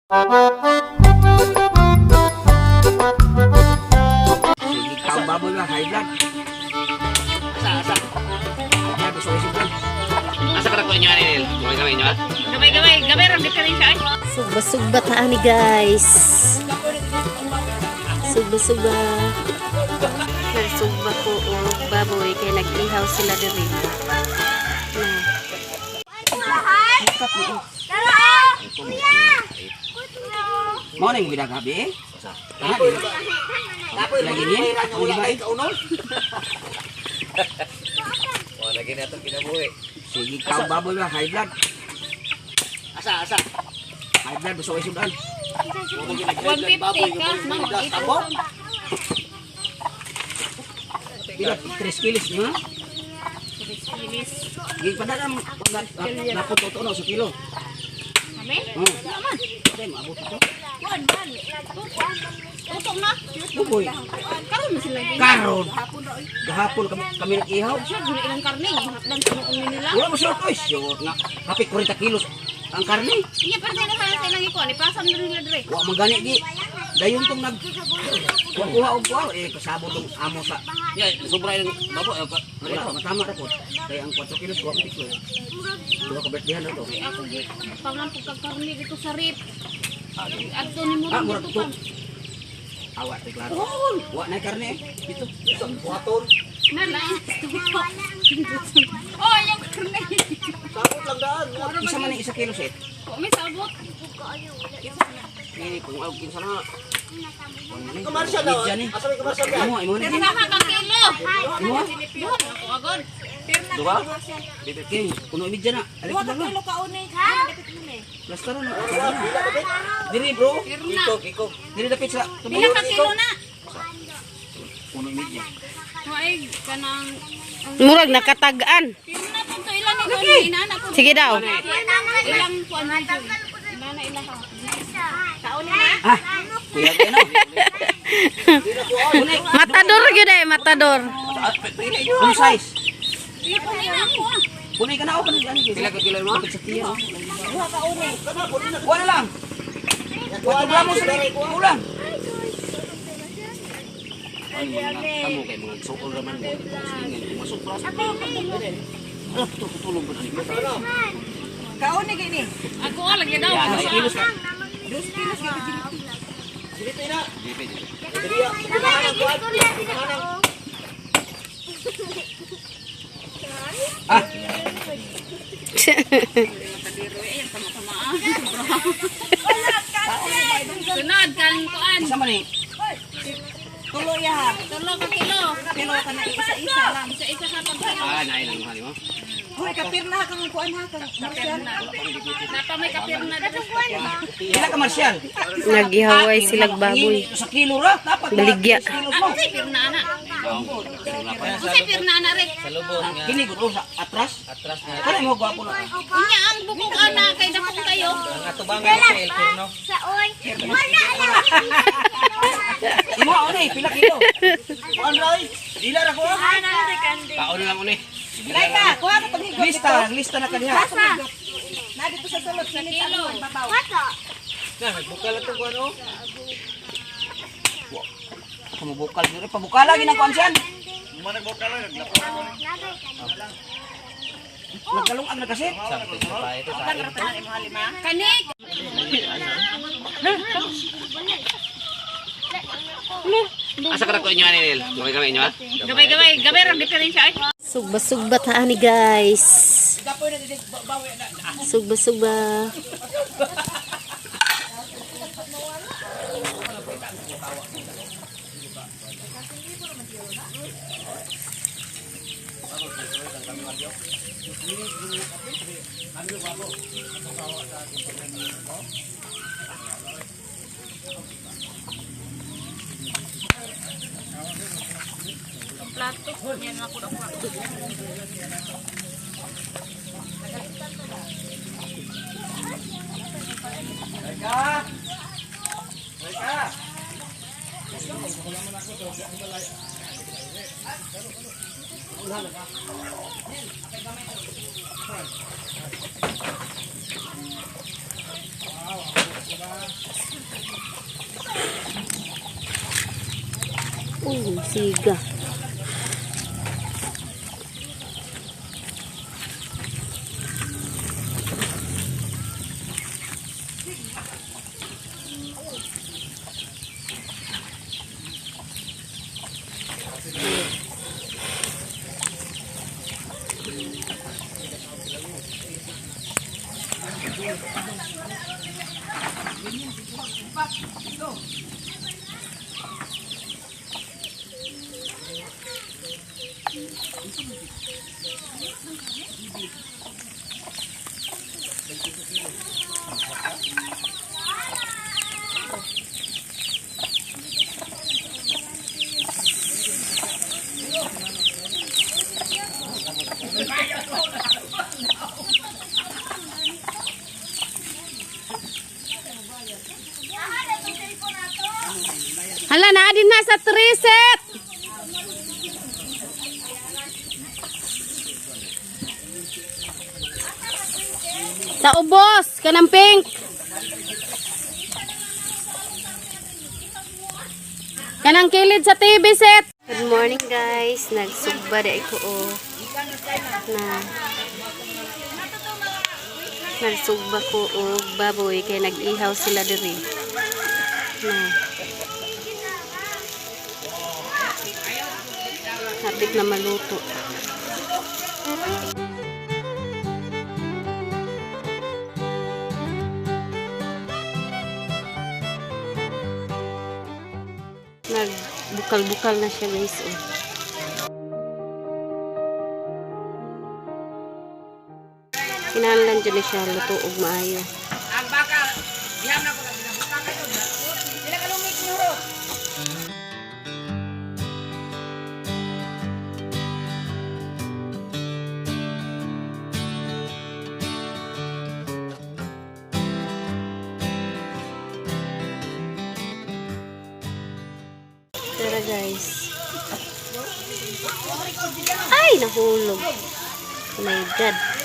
Sige, kang baboy ba, high blood. Asa, asa. High blood, gusto ko isip. Asa ka na ko inyo, Anil? Gamay gamay inyo, ha? Gamay gamay, gamay ra diferensya ay. Sugba-sugba ta ani, guys. Sugba-sugba. Nagsugba ko og baboy kay nag-ihaw sila diri. Na. Mao na yung ginagabi eh. Tama, di ba? Lagi niya, ang iba eh. Wala lagi na itong kinabuhi. Sige, kang baboy ba, high blood. Asa, asa. High blood, gusto ko isip. 150 ka, ma'am. Pila, 3 kilos nga. Kilis. Gi padala mo naputo na sa kilo. Kami? Oh. Kay maabot ito. Kuan man. Tutok na. Buboy. Karon na sila gi. Karon. Gahapon kami kami nag-ihaw. Siya gud ilang karne, hapdan sa noong nila. Wala mo short oy, short nga. Happy 40 kilos ang karne. Iya pero na sa ilang ikuan, ipasa na nila dire. Wa man gani gi. Dayon tong nag wa kuha og kuha eh kasabot tong amo sa Yeah, sobra yung baboy. wala matama ra pod. Kay ang 4 kilos wa ko kilo. Duha ka birthday na to. Kay ako gi pangan pug kag karne dito sa rip. Adto ni mo Ah, murag dito to. pa. Awa te klaro. Wa na karne eh. Dito. Na lang. Oh, yung karne. Isa man ang isa kilos eh. Wa may sabot. Eh kung og kinsa na. Commercial daw. Imo imo ni. Pirna ka kilo. Imo. Duha na ako agad. Duha? Okay, kuno imidya na. Alin ka kilo ka une. Plaster na. Diri bro. Pirna. Iko. Diri dapit sa Pila ka kilo na? Kuno imidya. Ay, kanang Murag nakatag-an. pirna pud to ilan ni inana po. Sige daw. Ilang kuan dito. Inana ila ka. Kaon na. Ah, kuya kay no. Matador gyud eh, matador. Kuno size. Pila po ina ako. Ah. Kuno ka na ako kuno ani. Pila ka kilo mo? Dapit sa tiyan. Duha ka une. Wala lang. 4 gramos sa kulang. Ay, mga kamo kay mga suol raman mo. Sige, masuk ra. Ala, putol-putulong ba ni? Ako ah, lagi daw. 2 kilos ka. Dili, dili. Ah, Sunod kan kuan. isa man ni. Tulo ka kilo. Kilo ka na isa-isa lang. Isa-isa ka pag kilo. Ah, naay lang mo mo. Hoy, kapirna kang kuan ha kang Marcial. Napa may kapirna dito. Pila ka Marcial? Nag-ihaway silag baboy. Sa kilo ra dapat. Baligya. Kilos mo. Ako say pirna ana. Pero na pa. Ako say pirna ana rek. Kini gud oh, sa atras. Atras na. Kana mo gwapo na. Unya ang bukog ana kay dapong kayo. Ang atubangan sa Elper, no? Imo une pila kilo. Kaon lang uni. Laika, kuha ka pang higot. Lista, lista na kaniya. Na dito sa sulod Sa sinit kilo. ang babaw. Na, nagbukal na itong kuan, oh. Kumubukal diri pabukala ginang kuan siyan. Nagkalungag na kasi. Something na pa ito sa akin. Kani. Asa ka na ko inyo, Anil? Gamay gamay inyo, ha? Gamay gamay, gamay ra diferensya ay. Sugba-sugba ta ani, guys. Sugba-sugba. Plato. Yan ako daw. Oh, siga. Hala, naa din na sa triset. Sa ubos, kanang pink. Kanang kilid sa TV set. Good morning, guys. Nagsugba di ko oh. Na nagsugba ko og baboy kay nag-ihaw sila diri. Na. Hapit na maluto. Nagbukal-bukal na siya, guys. Oh. Kinahanglan dyan na siya luto og maayo. Tara, guys. Ay, nahulog. Oh my God.